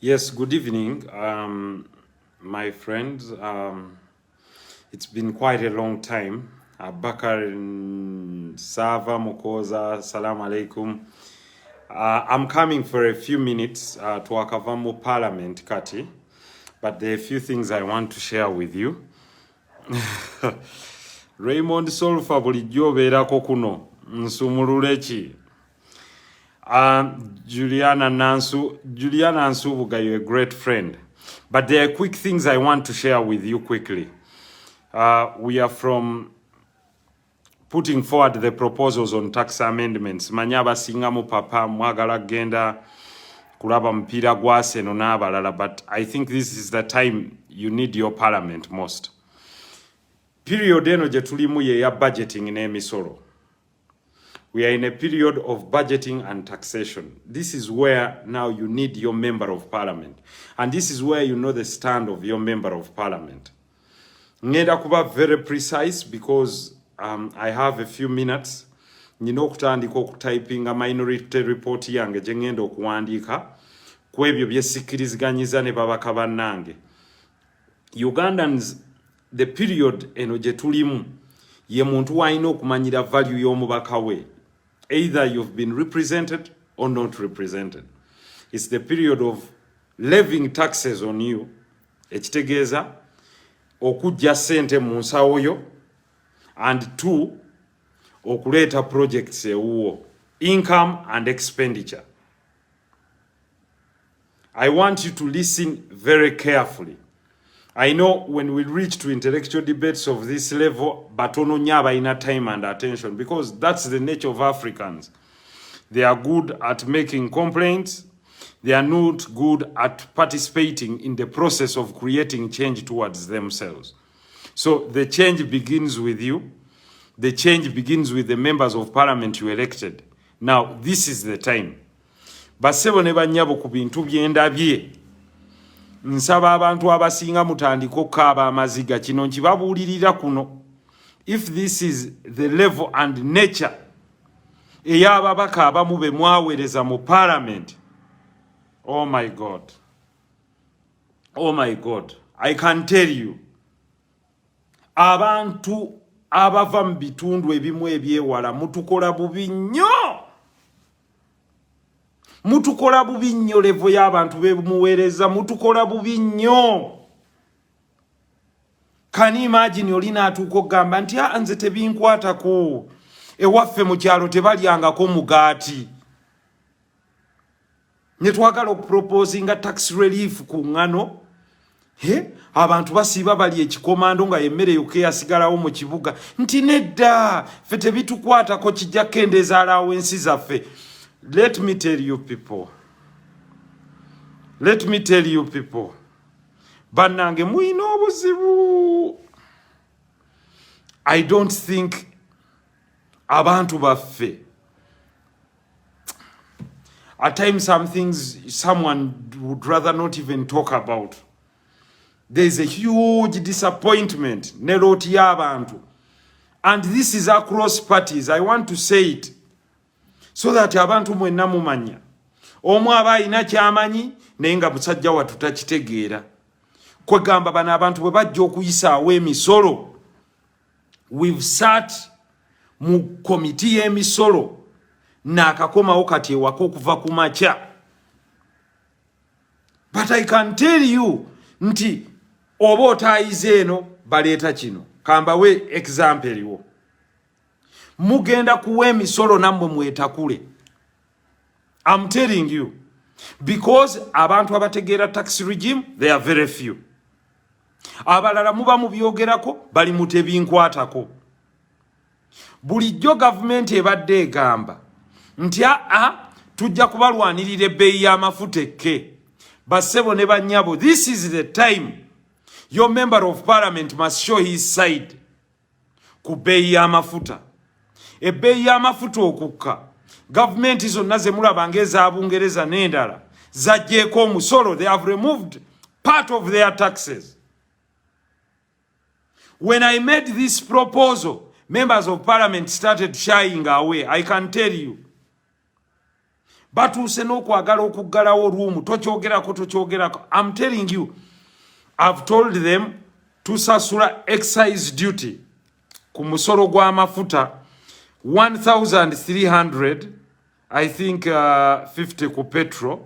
Yes, good evening, my friends. It's been quite a long time. Abakar Sava Mukoza, salam alaikum. I'm coming for a few minutes twakava mu parliament kati, but there are a few things I want to share with you. Raymond Solfa, bulijjo obeerako kuno, nsumulule ki? Juliana Nansu, Juliana Nsubuga, you're a great friend. But there are quick things I want to share with you quickly. We are from putting forward the proposals on tax amendments. Manya abasinga mu papa mwagala kugenda kulaba mupiira gwa Arsenal n'abalala, but I think this is the time you need your parliament most. Period eno gye tulimu ye ya budgeting n'emisolo. We are in a period of budgeting and taxation. This is where now you need your member of parliament. And this is where you know the stand of your member of parliament. Ngenda kuba very precise because I have a few minutes. Nina okutandika okutypinga minority report yange gye ngenda okuwandiika ku ebyo bye sikkiriziganyiza ne babaka bannange. Ugandans, the period eno gye tulimu ye muntu w'alina okumanyira value y'omubaka we, either you've been represented or not represented. It's the period of levying taxes on you, ekitegeeza okuggya ssente mu nsawo yo, and two, okuleeta projects ewuwo, income and expenditure. I want you to listen very carefully. I know when we reach to intellectual debates of this level, batono nnyo abalina time and attention, because that's the nature of Africans. They are good at making complaints. They are not good at participating in the process of creating change towards themselves. So the change begins with you. The change begins with the members of parliament you elected. Now, this is the time. Bassebo ne bannyabo, ku bintu byendabye, nsaba abantu abasinga mutandike okukaaba amaziga. Kino nkibabuulirira kuno. If this is the level and nature ey'ababaka abamu be mwaweereza mu parliament, oh my God, oh my God, I can tell you, abantu abava mu bitundu ebimu ebyewala mutukola bubi nnyo, mutukola bubi nnyo. Level y'abantu bemuweereza, mutukola bubi nnyo. Can imagine oli n'atuuka okugamba nti, "A, nze tebinkwatako, ewaffe mu kyalo tebalyangako mugaati," ne twagala okuproposinga tax relief ku ŋŋano. Abantu basiiba bali ekikomando nga yemmere yokka eyasigalawo mu kibuga, nti nedda, ffe tebitukwatako, kijja kukendeeza allowance zaffe. Let me tell you people, let me tell you people, bannange, muyina obuzibu. I don't think abantu baffe, at times some things someone would rather not even talk about. There's a huge disappointment ne lot y'abantu, and this is across parties. I want to say it so that abantu mwenna mumanya. Omu aba alina kyamanyi naye nga musajja wattu takitegeera. Kwegamba bano abantu bwe bajja okuyisaawo emisolo, we've sat mu komiti y'emisolo, naakakomawo kati ewaka okuva ku makya, but I can tell you nti oba otaayiza eno baleeta kino. Kambawe example eriwo. Mugenda kuwa emisolo nammwe mwetakule. I'm telling you, because abantu abategeera tax regime, they are very few. Abalala muba mubyogerako, bali mu tebinkwatako. Bulijjo gavumenti ebadde egamba nti, "Aa, tujja kubalwanirira ebbeeyi y'amafuta ekke." Bassebo ne bannyabo, this is the time your member of parliament must show his side ku bbeeyi y'amafuta. Ebbeeyi y'amafuta okukka, gavumenti zonna ze mulaba ng'eza Bungereza n'endala zaggyeko omusolo. They have removed part of their taxes. When I made this proposal, members of parliament started shying away. I can tell you, Batuuse n'okwagala okuggalawo room, tokyogerako, tokyogerako. I'm telling you, I've told them tusasula excise duty ku musolo gw'amafuta 1300, I think, 50 ku petrol,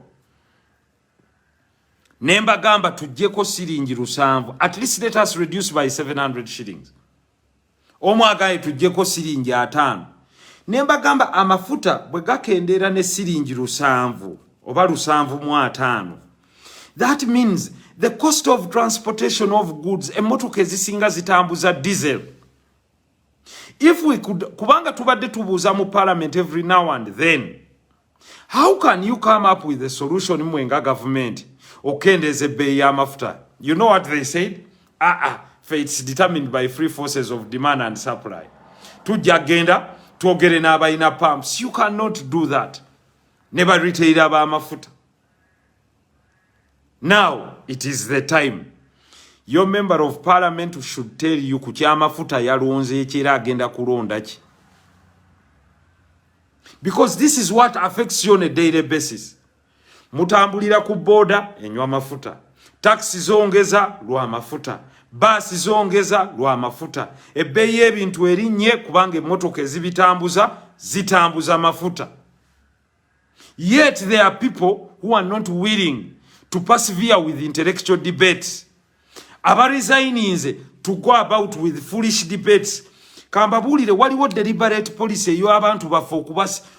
ne mbagamba tuggyeko siringi 7, at least let us reduce by 700 shillings. Omu agambye tuggyeko siringi 50, ne mbagamba amafuta bwe gakendeera ne siringi 70 oba 75, that means the cost of transportation of goods, emmotoka ezisinga zitambuza diesel. If we could, kubanga tubadde tubuuza mu parliament every now and then, how can you come up with a solution mwe nga government okukendeeza ebbeeyi y'amafuta? You know what they said? Ah ah, it's determined by free forces of demand and supply. Tujja genda twogere n'abalina pumps. You cannot do that ne ba retailer b'amafuta. Now it is the time your member of parliament should tell you ku kyamafuta yalonze eki era agenda kulonda ki, because this is what affects you on a daily basis. Mutambulira ku booda enywa mafuta, takisi zongeza lwa mafuta, baasi zongeza lwa mafuta, ebbeeyi y'ebintu erinnye kubanga emmotoka ezibitambuza zitambuza mafuta. Yet there are people who are not willing to persevere with intellectual debates, abaresigninze to go about with foolish debates. Kambabuulire, waliwo deliberate policy ey'abantu baffe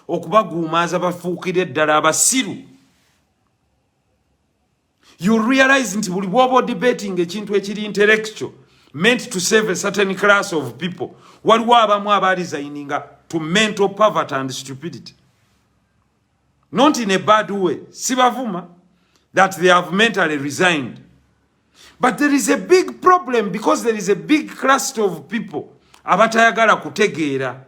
okubaguumaaza bafuukire ddala abasiru. You realize nti buli bwoba odebating ekintu ekiri intellectual, meant to save a certain class of people, waliwo abamu abaresigninga to mental poverty and stupidity. Not in a bad way, sibavuma, that they have mentally resigned. But there is a big problem because there is a big cluster of people abatayagala kutegeera.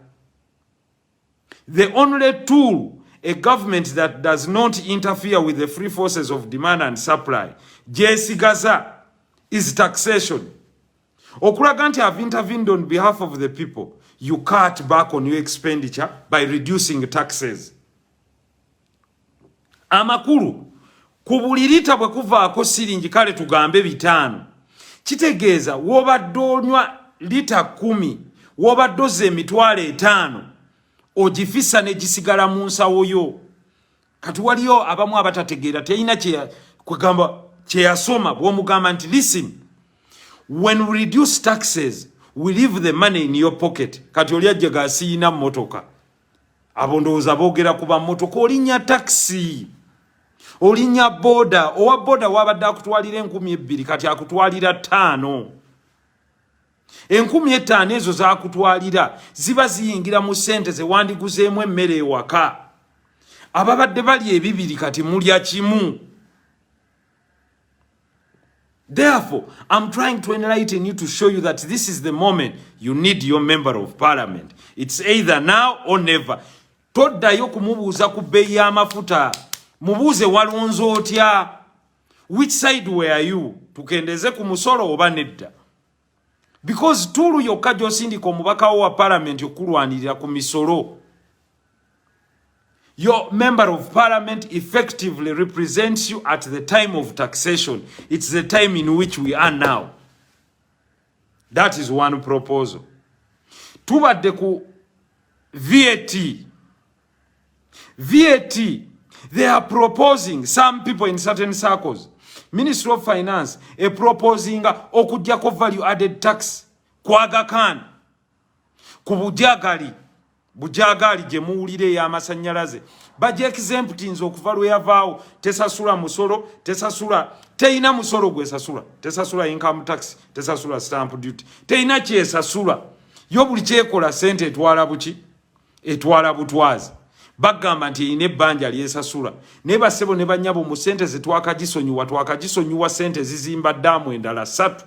The only tool a government that does not interfere with the free forces of demand and supply gyesigaza is taxation. Okulaga nti have intervened on behalf of the people, you cut back on your expenditure by reducing taxes. Amakulu, ku buli lita bwe kuvaako siringi, kale tugambe 5, kitegeeza w'obadde onywa lita 10, w'obadde ozza 50,000, ogifisa ne gisigala mu nsawo yo. Kati waliyo abamu abatategeera, terina kwegamba kyeyasoma. Bw'omugamba nti, "Listen, when we reduce taxes, we leave the money in your pocket," kati oli ajja gasiiyina mmotoka. Abo ndowooza boogera ku bammotoka. Olinnya takisi, olinnya booda, owa booda wabadde akutwalira 2000, kati akutwalira 5. 5000 ezo zakutwalira ziba ziyingira mu ssente zewandiguzeemu emmere ewaka. Ababadde bali ebibiri, kati mulya kimu. Therefore, I'm trying to enlighten you to show you that this is the moment you need your member of parliament. It's either now or never. Toddayo kumubuuza ku bbeeyi y'amafuta, mubuuze walonze otya, which side were you, tukendeze ku musolo oba nedda? Because tool yokka gy'osindika omubaka wo wa parliament okulwanirira ku misolo. Your member of parliament effectively represents you at the time of taxation. It's the time in which we are now. That is one proposal. Tubadde ku VAT. VAT, they are proposing, some people in certain circles, Ministry of Finance e proposing okuggyako value added tax ku Aga Khan, ku bujagali, bujagali gye muwulira ey'amasannyalaze. Bajja exemptinze okuva lwe yavaawo, tesasula musolo, tesasula, teyina musolo gwesasula, tesasula income tax, tesasula stamp duty, teyina kyesasula. Yo buli kyekola sente etwala buki, etwala butwazi. Bagamba nti erina ebbanja lyesasula, naye bassebo ne bannyabo, mu sente zetwakagisonyiwa, twakagisonyiwa sente zizimba ddaamu endala ssatu,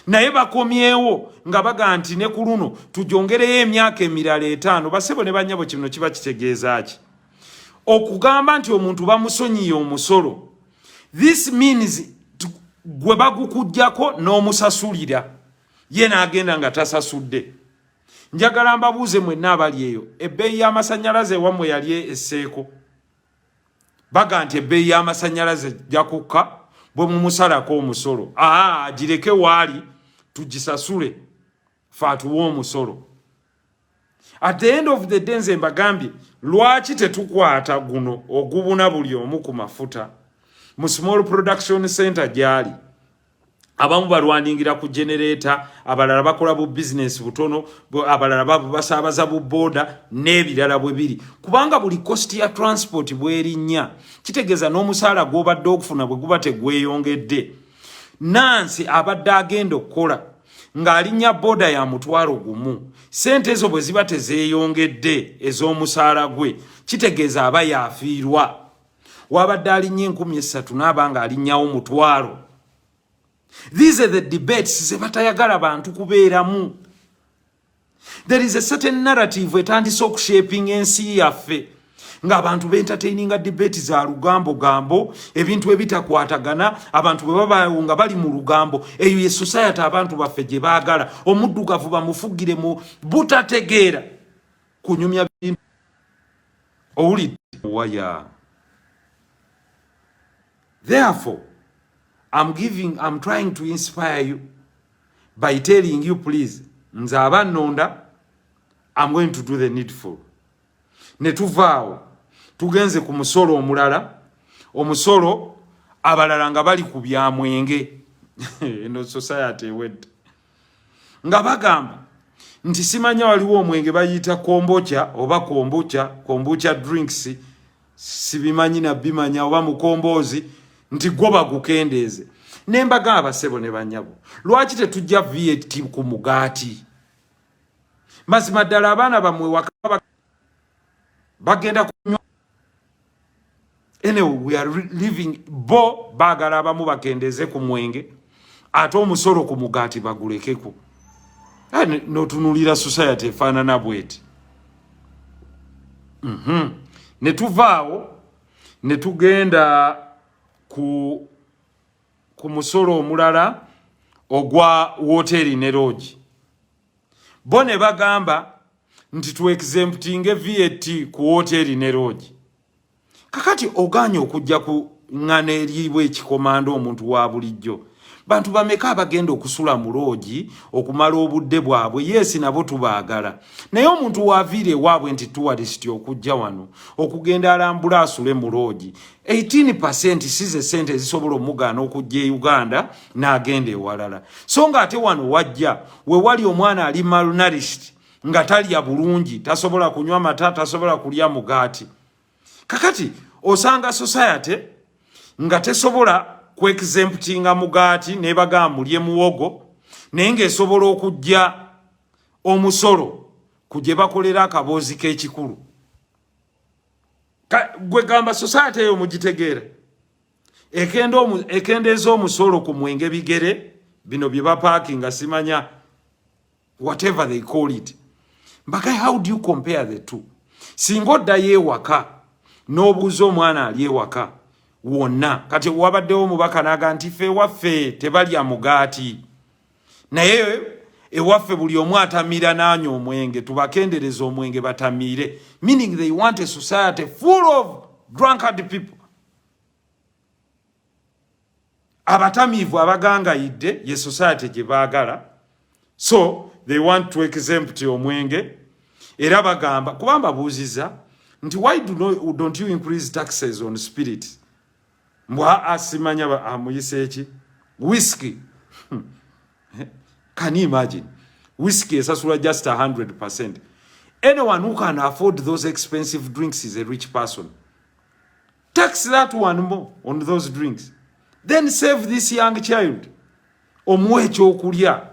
naye bakomyewo nga baga nti ne ku luno tujongereyo emyaka emirala 5. Basebo ne bannyabo, kino kiba kitegeeza ki? Okugamba nti omuntu bamusonyiye omusolo, this means gwe bagukugjako n'omusasulira, ye n'agenda nga tasasudde. Njagala mbabuuze mwenna abali eyo, ebbeeyi y'amasannyalaze ewammwe yali esseeko? Baga nti ebbeeyi y'amasannyalaze ejja kukka bwe mumusalako omusolo. Aa, agireke waali tugisasule, fe atuwe omusolo. At the end of the day, nze mbagambye, lwaki tetukwata guno ogubuna buli omu ku mafuta mu small production center gyali? Abamu balwaningira ku generator, abalala bakola bu business butono, abalala basaabaza bu boda n'ebirala bwe biri, kubanga buli cost ya transport bwerinnya, kitegeeza n'omusaala gw'obadde okufuna bwe guba tegweyongedde. Nansi abadde agenda okukola ng'alinnya boda ya 10,000, sente ezo bwe ziba tezeeyongedde ez'omusaala gwe, kitegeeza aba yafiirwa. Wabadde alinnya 3,000, n'aba nga alinnyawo 5,000. These are the debates ze batayagala bantu kubeeramu. There is a certain narrative etandise okushaping ensi yaffe, ng'abantu bentertaininga debate za lugambo gambo, ebintu ebitakwatagana. Abantu bwe babawo nga bali mu lugambo, eyo ye society abantu baffe gye baagala. Omuddugavu bamufugire mu butategeera kunyumya bintu. Owulidde waya? Therefore, I'm trying to inspire you by telling you, please, nze aba nnonda, I'm going to do the needful. Ne tuvaawo, tugenze ku musolo omulala, omusolo abalala nga bali ku byamwenge. Eno society ewedde, nga bagamba nti simanya waliwo omwenge bayita kombocha oba kombucha, kombucha drinks, sibimanyi nabimanya, oba mukomboozi, nti gwo bagukendeeze. Nembaga, abasebo ne banyabo, lwaki tetujja VAT ku mugaati? Mazima ddala, abaana bammwe waka bagenda kunywa. Anyway, we are living. Bo baagala abamu bakendeeze ku mwenge, ate omusolo ku mugaati bagulekeku. Notunulira society efaanana bweti. Ne tuvaawo ne tugenda ku musolo omulala ogwa woteeri ne loogi. Bo ne bagamba nti tuexemptinge VAT ku woteeri ne loogi. Kakati oganye okujja ku ŋŋano eriibwa ekikomando omuntu wa bulijjo. Bantu bameka abagenda okusula mu loogi okumala obudde bwabwe? Yes, nabo tubaagala, naye omuntu waaviira ewaabwe nti tourist okujja wano okugenda alambula asule mu loogi, 18% si ze sente ezisobola omugaana okujja e Uganda n'agenda ewalala. So nga ate wano wajja we wali omwana ali malnourished, nga talya bulungi, tasobola kunywa mata, tasobola kulya mugaati. Kakati osanga society nga tesobola kwexemptinga mugaati, nebagamba mulye muwogo, naye ng'esobola okujja omusolo ku gye bakolera akaboozi k'ekikulu. Gwe gamba, society eyo mugitegeera? Ekendeeza omusolo ku mwenge bigere bino bye bapaakinga, simanya whatever they call it. Mbaka, how do you compare the two? Singa oddayo ewaka n'obuuza omwana ali ewaka wonna, kati wabaddewo omubaka n'aga nti ffe ewaffe tebalya mugaati, naye ewaffe buli omu atamira n'anywa omwenge, tubakendereza omwenge batamiire, meaning they want a society full of drunkard people, abatamiivu abagangayidde, ye society gye baagala. So they want to exempt omwenge. Era bagamba, kuba mbabuuziza nti why don't you increase taxes on spirit? Mbwa asimanya amuyise eki, whisky. Can you imagine whisky esasula just 100%? Anyone who can afford those expensive drinks is a rich person. Tax that one more on those drinks, then save this young child, omuwa ekyokulya,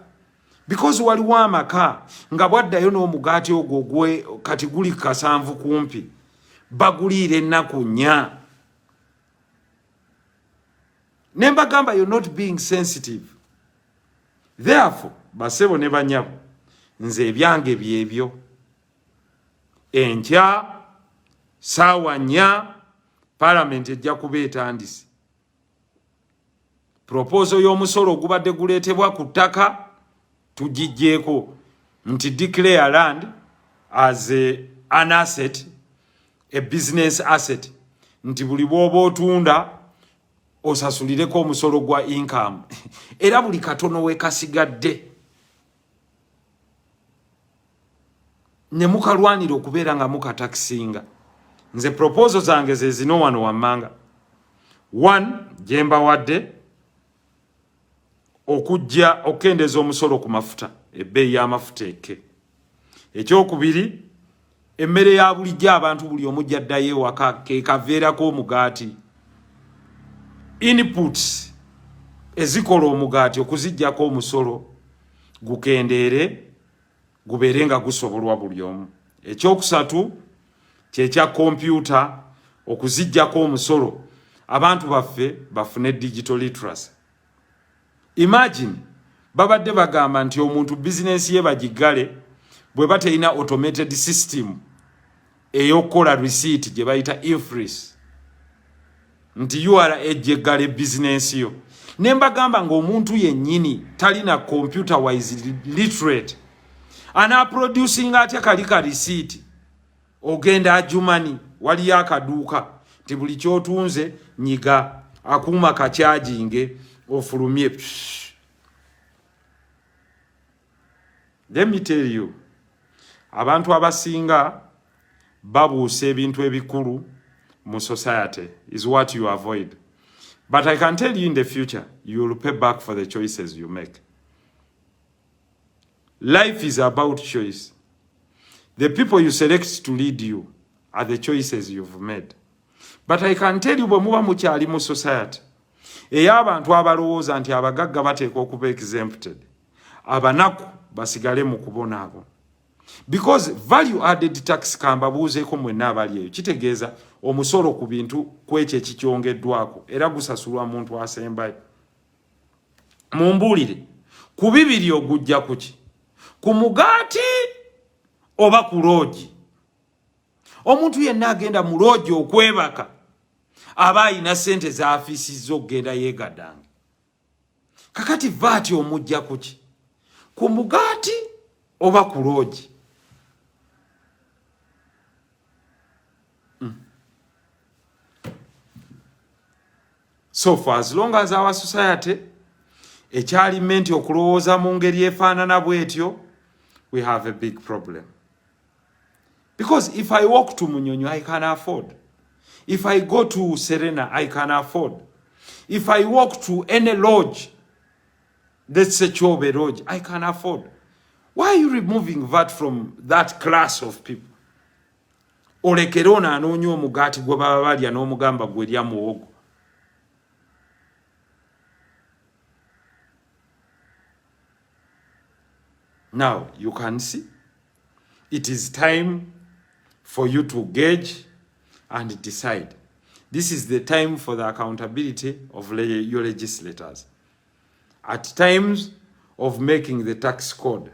because waliwo amaka nga bwaddayo n'omugaati ogwo gwe kati guli 7 kumpi, baguliira ennaku 4. Ne mbagamba, you're not being sensitive. Therefore, basebo ne banyabo, nze ebyange byebyo. Enkya saawa 4 palamenti ejja kuba etandise. Proposal y'omusolo ogubadde guleetebwa ku ttaka tugijjeeko. Nti declare land as an asset, a business asset, nti buli bw'oba otunda osasulireko omusolo gwa income, era buli katono wekasigadde ne mukalwanira okubeera nga mukatakisinga. Nze proposal zange ze zino wano wammanga. One, gye mbawadde okujja okukendeeza omusolo ku mafuta, ebbeeyi y'amafuta ekke. Ekyokubiri, emmere ya bulijjo abantu buli omu gy'addayo ewaka ke kaveerako omugaati, inputs ezikola omugaati okuziggyako omusolo gukendeere, gubeere nga gusobolwa buli omu. Ekyokusatu kyekya kompyuta okuziggyako omusolo, abantu baffe bafune digital literacy. Imagine babadde bagamba nti omuntu bizinensi ye bagiggale bwe baterina automated system ey'okukola receipt gye bayita EFRIS, nti URA ejja eggala bizinensi yo. Ne mbagamba ng'omuntu yennyini talina computer wise literate, anaaproducinga atya kali ka receipt? Ogenda Adjumani, waliyo akaduuka nti buli kyotunze nyiga akuuma kakyajinge ofulumye. Let me tell you, abantu abasinga babuusa ebintu ebikulu mu society is what you avoid, but I can tell you, in the future you will pay back for the choices you make. Life is about choice. The people you select to lead you are the choices you've made. But I can tell you, bwe muba mukyali mu society ey'abantu abalowooza nti abagagga bateekwa okuba exempted, abanaku basigale mu kubonaabona, because value added tax, kambabuuzeeko mwenna abali eyo, kitegeeza omusolo ku bintu ku ekyo ekikyongeddwako, era gusasulwa muntu asembayo. Mumbuulire, ku bibiri ogujja kuki? Ku mugaati oba ku loogi? Omuntu yenna agenda mu loogi okwebaka aba ayina sente zaafiisizza okugenda yeegadange. Kakati VAT omujja kuki? Ku mugaati oba ku loogi? So for as long as our society ekyali nti okulowooza mu ngeri efaanana bwetyo, we have a big problem, because if I walk to Munyonyo, I can afford. If I go to Serena, I can afford. If I walk to any lodge, let's say Chobe Lodge, I can afford. Why are you removing that from that class of people? Olekere ono anoonya omugaati gwe baba balya n'omugamba gwe lya muwogo. Now you can see it is time for you to gauge and decide. This is the time for the accountability of your legislators at times of making the tax code,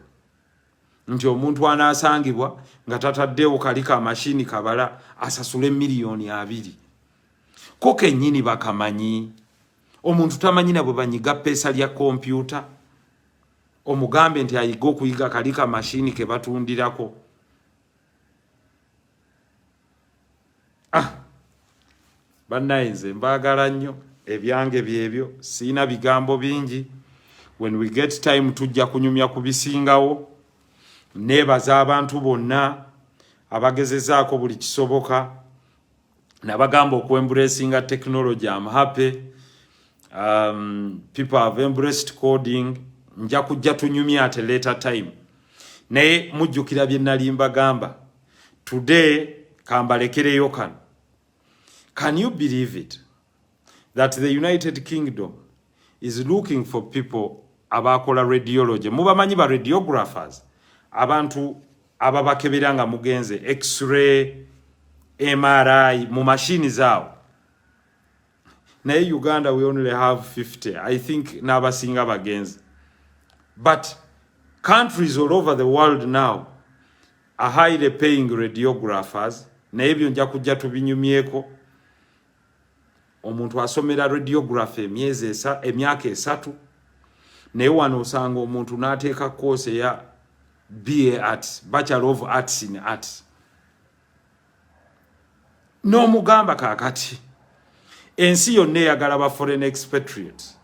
nti omuntu anaasangibwa nga tataddewo kali ka mashini kabala asasule 20 miliyoni. Ko kennyini bakamanyi omuntu tamanyi na bwe banyiga peesa lya kompyuta, omugambe nti ayiga okuyiga kali ka mashini ke batundirako. Ah, bannaye, nze mbaagala nnyo. Ebyange byebyo, siina bigambo bingi. When we get time tujja kunyumya ku bisingawo. Neebaza abantu bonna abagezezaako buli kisoboka nabagamba okuembracinga technology. Am happy people have embraced coding. Nja kujja tunyumya at a later time, naye mujjukira bye nali mbagamba. Today kambalekereyo kano. Can you believe it that the United Kingdom is looking for people abakola radiology? Mubamanyi ba radiographers, abantu ababakebera nga mugenze x-ray, MRI mu mashini zaawo. Naye Uganda we only have 50, I think, n'abasinga bagenzi. But countries all over the world now are highly paying radiographers. Naye ebyo nja kujja tubinyumyeko. Omuntu asomera radiography emyezi, emyaka 3, naye wano osanga omuntu n'ateeka course eya BA Arts, Bachelor of Arts in Arts. N'omugamba kaakati ensi yonna eyagala ba foreign expatriates,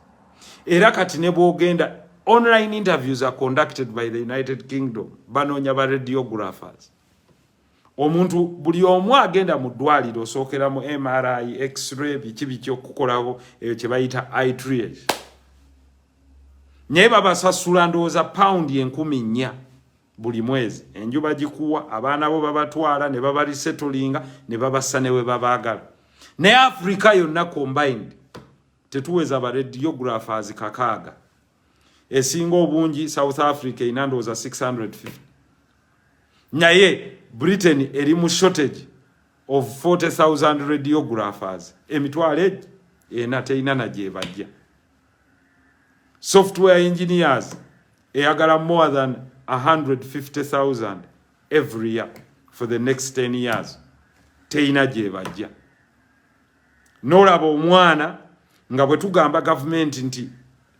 era kati ne bw'ogenda online interviews are conducted by the United Kingdom, banoonya ba radiographers. Omuntu buli omu agenda mu ddwaliro osookera mu MRI, X-ray, biki biki okukolawo eyo kye bayita eye triage, naye babasasula ndowooza pawundi 4000 buli mwezi. Enju bagikuwa, abaana bo babatwala ne babaresettlinga ne babassa ne we babaagala. Naye Africa yonna combined tetuweza ba radiographers 600. Esinga obungi South Africa erina ndowooza 650, naye Britain eri mu shortage of 40,000 radiographers, 40,000, terina na gyebajja. Software engineers eyagala more than 150,000 every year for the next 10 years, terina gyebajja. N'olaba omwana nga bwe tugamba gavumenti nti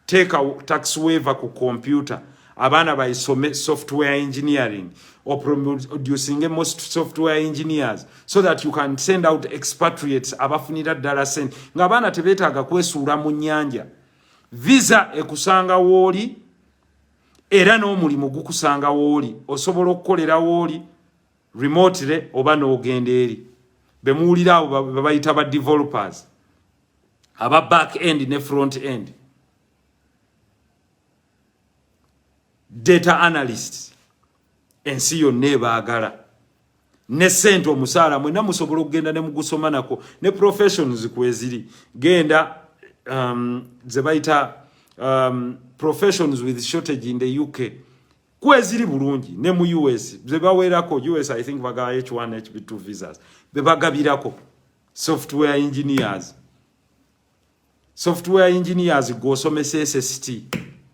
teeka tax waiver ku computer, abaana bayisome software engineering or producing most software engineers so that you can send out expatriates abafunira ddala sente, ng'abaana tebeetaaga kwesuula mu nnyanja. Visa ekusanga wooli era n'omulimu gukusanga wooli, osobola okukolera wooli remotely oba n'ogenda eri. Bemuwulira abo babayita ba developers aba back end ne front end, data analysts, ensi yonna ebaagala ne sente, omusaala mwenna musobola okugenda ne mugusoma nako. Ne professions kweziri, genda ze bayita professions with shortage in the UK kweziri bulungi, ne mu US ze bawerako. US I think bagaba H1 HB2 visas, bebagabirako software engineers. Software engineers gw'osomesa SST,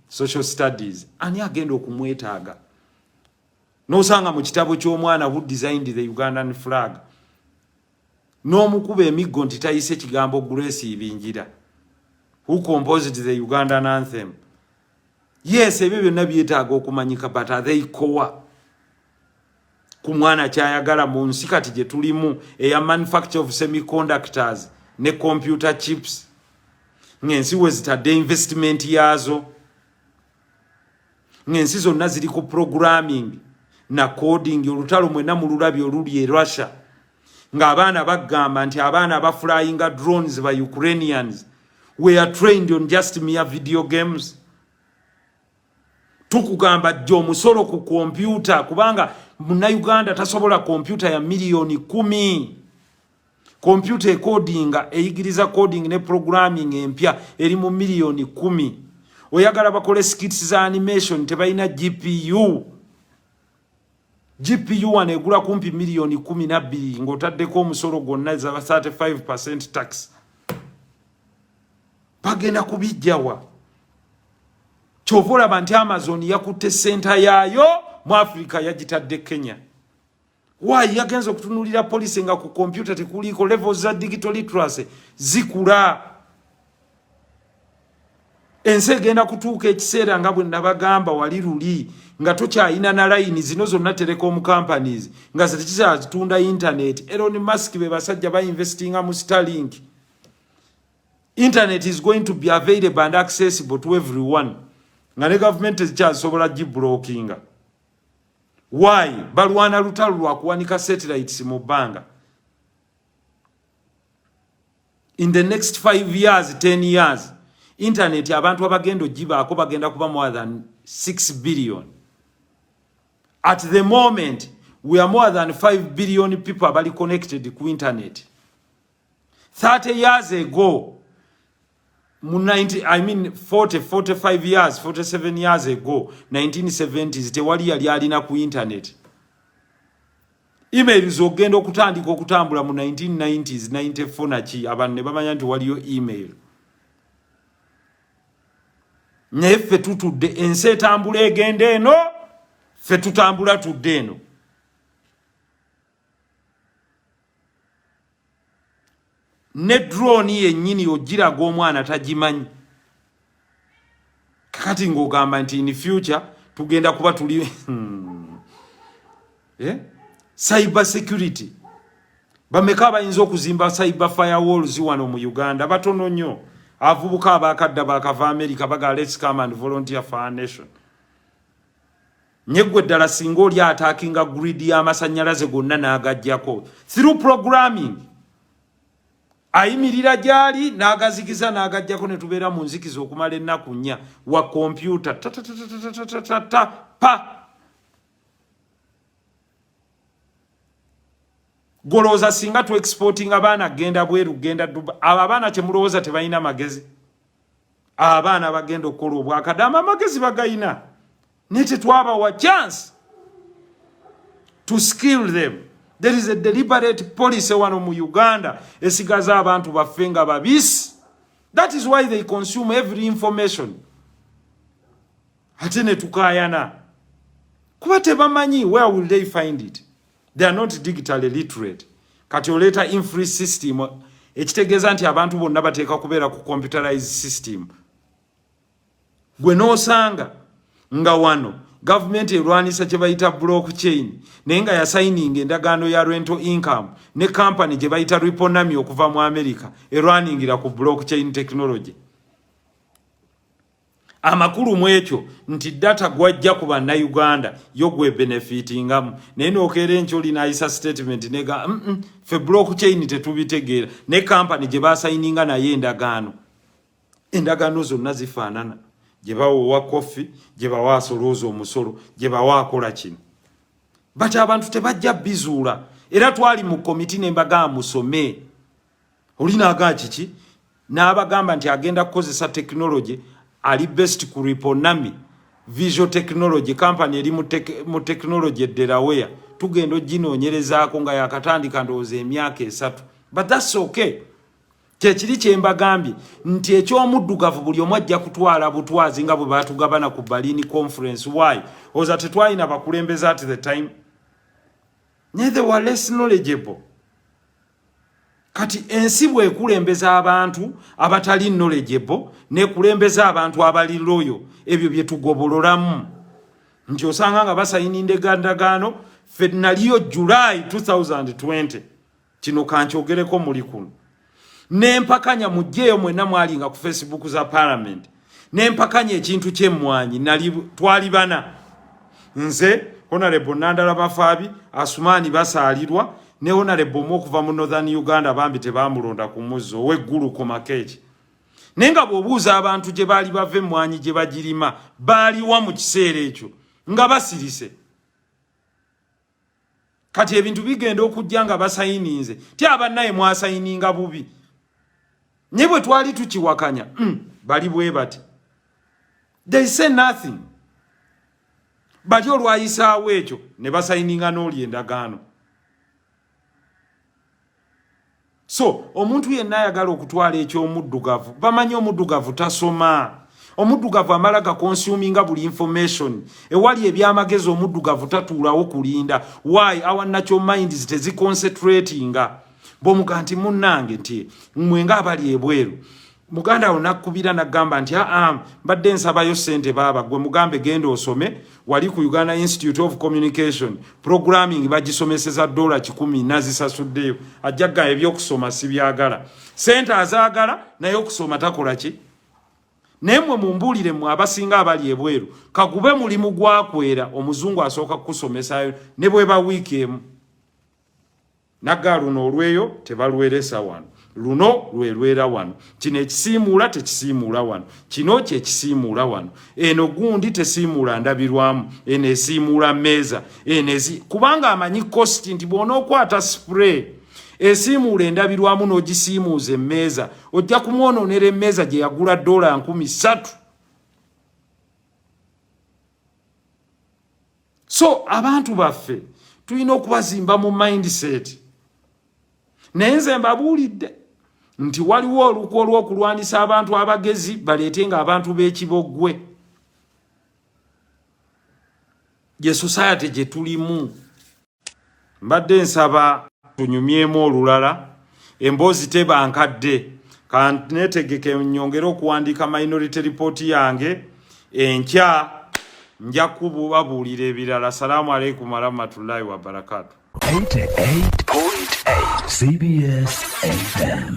social studies, ani agenda okumwetaaga? N'osanga mu kitabo ky'omwana who designed the Ugandan flag, n'omukuba emiggo nti tayise ekigambo Grace Ibingira, who composed the Ugandan anthem. Yes, ebyo byonna byetaaga okumanyika, but are they core ku mwana kyayagala mu nsi kati gye tulimu eya manufacture of semiconductors ne computer chips, ng'ensi we zitadde investment yaazo, ng'ensi zonna ziri ku programming na coding? Olutalo mwenna mululabye oluli e Russia, ng'abaana bagamba nti abaana abaflyinga drones ba Ukrainians were trained on just mere video games. Tukugamba jja omusolo ku kompyuta, kubanga Munnayuganda tasobola kompyuta ya miliyoni 10. Kompyuta ecodinga, eyigiriza coding ne programming empya eri mu miliyoni 10. Oyagala bakole skits za animation, tebalina GPU. GPU wano egula kumpi miliyoni 12 ng'otaddeko omusolo gwonna za 35% tax. Bagenda kubijjawa? Kyova olaba nti Amazon yakutte center yaayo mu Africa, yagitadde Kenya. Waayi yagenza okutunuulira policy nga ku kompyuta tekuliiko, levels za digital literacy zikula. Ensi egenda kutuuka ekiseera nga bwe nabagamba wali luli nga tokyayina na layini zino zonna telecom companies nga zetekikyazitunda internet. Elon Musk be basajja bainvestinga mu Starlink. Internet is going to be available and accessible to everyone, nga ne gavumenti ezikyazisobola giblockinga. Why balwana lutalo lwakuwanika satellites mu bbanga? In the next 5 years, 10 years, internet abantu abagenda ogibaako bagenda kuba more than 6 billion. At the moment we are more than 5 billion people abali connected ku internet. 30 years ago, mu 90, I mean 40, 45 years, 47 years ago, 1970s, tewali yali alina ku internet. Emails ogenda okutandika okutambula mu 1990s, 94 naki, abantu ne bamanya nti waliyo email. Naye ffe tutudde, ensi etambula egenda eno, ffe tutambula tudde eno. Ne drone yennyini ogiraga omwana tagimanyi. Kakati ng'ogamba nti in future tugenda kuba tuli. Eh? Cyber security. Bameka abayinza okuzimba cyber firewalls wano mu Uganda? Batono nnyo. Avubuka abakadda bakava America baga, "Let's come and volunteer for our nation." Nyeggwe ddala singa oli attackinga grid y'amasannyalaze gonna n'agaggyako through programming, ayimirira gyali n'agazikiza n'agaggyako, ne tubeera mu nzikiza okumala ennaku 4 wa kompyuta tatatatatatatata pa. Golowooza singa tu exporting abaana genda bweru, genda Dubai, abo abaana kyemulowooza tebalina magezi? Abaana bagenda okukola obwakadaama amagezi bagayina, naye tetwabawa chance to skill them. There is a deliberate policy wano mu Uganda esigaza abantu baffe nga babisi. That is why they consume every information, ate ne tukayana kuba tebamanyi where will they find it. They are not digitally literate. Kati oleeta infree system, ekitegeeza nti abantu bonna bateeka kubeera ku computerized system. Gwe n'osanga nga wano gavumenti erwanisa kye bayita blockchain, naye nga yasayininga endagaano ya rental income ne kampany gye bayita Riponami okuva mu America, erwaningira ku blockchain technology. Amakulu mu ekyo nti data gwajja ku Bannayuganda yo gwe benefitingamu, naye nokeera enkyo olinaayisa statement nega fe blockchain tetubitegeera, ne kampany gye basayininga naye endagaano. Endagaano zonna zifaanana, gye bawa owa kofi, gye bawa asolooza omusolo, gye bawa akola kino, but abantu tebajja bizuula. Era twali mu komiti ne mbagamba musome, oli naagaa kiki, n'abagamba nti agenda kukozesa technology ali best ku Riponami Visual Technology company eri mu technology e Delaware. Tugenda oginoonyerezaako nga yakatandika, ndowooza emyaka 3, but that's okay. Kyekiri kyembagambye nti ekyomuddugavu buli omu ajja kutwala butwazi nga bwe batugabana ku Berlin Conference. Why oza tetwalina bakulembeze at the time, naye they were less knowledgeable. Kati ensi bwekulembeza abantu abatali knowledgeable, nekulembeza abantu abali loyal, ebyo bye tugobololamu nti osanga nga basayininda endagaano. Ffe naliyo July 2020, kino kankyogereko, muli kuno nempakanya, mujjeeyo mwenna mwalinga ku Facebook za parliament, nempakanya ekintu kyemmwanyi. Nali twali bana, nze, Honorable Nandala Mafaabi, Asumaani Basaalirwa ne Honorable omu okuva mu Northern Uganda, bambi tebamulonda ku muzzi ow'eggulu komakeeki. Naye nga bw'obuuza abantu gye baali bava emmwanyi gye bagirima, baaliwa mu kiseera ekyo nga basirise. Kati ebintu bigenda okujja nga basayininze ti abannaye mwasayininga bubi, naye bwe twali tukiwakanya, bali bwe bati, they say nothing. Bali olwayisaawo ekyo ne basayininga n'oli endagaano. So omuntu yenna ayagala okutwala ekyomuddugavu, bamanyi omuddugavu tasoma, omuddugavu amala gaconsuminga buli information ewali ebyamagezi. Omuddugavu tatuulawo kulinda. Why? Our natural minds teziconcentratinga. Bwomuga nti munnange nti mmwe nga abali ebweru, muganda awo nakkubira naggamba nti aa mbadde nsabayo ssente, baaba gwe mugambe genda osome wali ku Uganda Institute of Communication, programming bagisomeseza $100, nazisasuddeyo. Ajja gamba ebyokusoma sibyagala, sente azaagala, naye okusoma takola ki. Naye mmwe mumbuulire, mmwe abasinga abali ebweru, kagube mulimu gwakwera, omuzungu asooka kukusomesayo ne bweba wiiki emu, nagga luno olweyo tebalweresa wano, luno lwerwera wano, kino ekisiimuula tekisiimuula wano, kino kyekisiimuula wano, eno gundi tesiimuula ndabirwamu, eno esiimuula mmeeza, eno esi, kubanga amanyi cost nti bw'onookwata spray esiimuula endabirwamu n'ogisiimuuza emmeeza, ojja kumwonoonera emmeeza gye yagula $3,000. So abantu baffe tulina okubazimba mu mindset. Naye nze mbabuulidde nti waliwo olukwo olw'okulwanisa abantu abagezi baleete nga abantu b'ekiboggwe gye society gye tulimu. Mbadde nsaba tunyumyemu olulala, emboozi teba nkadde. Kaneetegeke nyongere okuwandiika minority report yange enkya. Nja kubabuulira ebirala. Salaamu aleikum warahmatullahi wabarakatu. 88.8 CBS FM.